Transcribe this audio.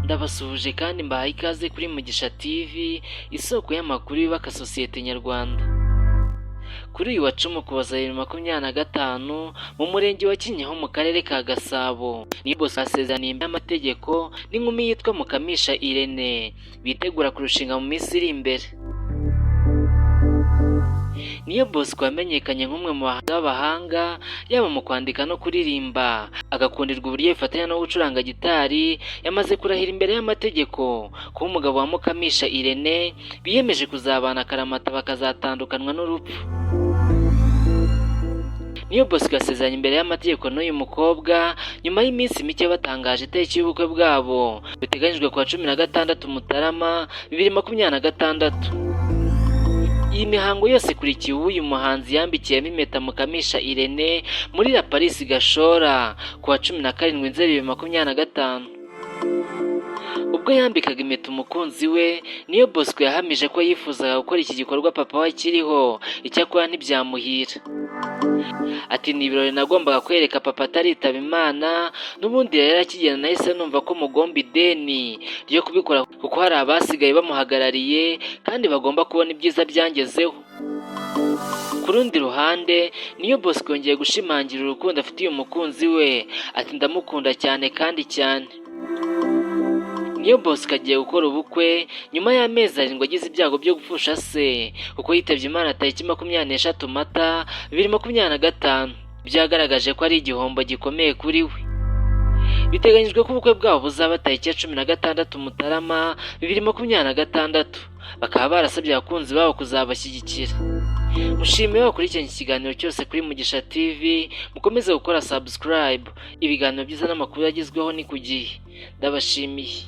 Ndabasuhuje kandi mbahaye ikaze kuri Mugisha TV, isoko y'amakuru yubaka sosiyete nyarwanda. Kuri uyu wa 10 Ukuboza 2025, mu murenge wa Kinyinya mu karere ka Gasabo, Niyo Bosco yasezeraniye imbere y'amategeko n'inkumi yitwa Mukamisha Irene, bitegura kurushinga mu minsi iri imbere. Niyo Bosco yamenyekanye nk'umwe mu bahanzi b'abahanga, yaba mu kwandika no kuririmba, agakundirwa uburyo abifatanya no gucuranga gitari. Yamaze kurahira imbere y'amategeko kuba umugabo wa Mukamisha Irene, biyemeje kuzabana akaramata bakazatandukanywa n'urupfu. Niyo Bosco yasezeranye imbere y'amategeko n'uyu mukobwa nyuma y'iminsi mike batangaje itariki y'ubukwe bwabo buteganyijwe kuwa 16 Mutarama 2026. Iyi mihango yose ikurikiye uwo uyu muhanzi yambikiyemo impeta Mukamisha Irene muri La Paris Gashora kuwa 17 Nzeri 2025. Ubwo yambikaga impeta umukunzi we, Niyo Bosco yahamije ko yifuzaga gukora iki gikorwa papa we akiriho, icyakora ntibyamuhira. Ati: "Ni ibirori nagombaga kwereka papa ataritaba Imana, n'ubundi rero akigenda nahise numva ko mugomba ideni ryo kubikora kuko hari abasigaye bamuhagarariye kandi bagomba kubona ibyiza byangezeho." Ku rundi ruhande, Niyo Bosco yongeye gushimangira urukundo afitiye umukunzi we, ati: "Ndamukunda cyane kandi cyane." Niyo Bosco agiye gukora ubukwe nyuma y'amezi 7 agize ibyago byo gupfusha se, kuko yitabye Imana tariki 23 Mata 2025, byagaragaje ko ari igihombo gikomeye kuri we. Biteganyijwe ko ubukwe bwabo buzaba tariki ya 16 Mutarama 2026, bakaba barasabye abakunzi babo kuzabashyigikira. Mushimiye bakurikiranye iki kiganiro cyose kuri Mugisha TV, mukomeze gukora subscribe, ibiganiro byiza n'amakuru yagezweho ni ku gihe. Ndabashimiye.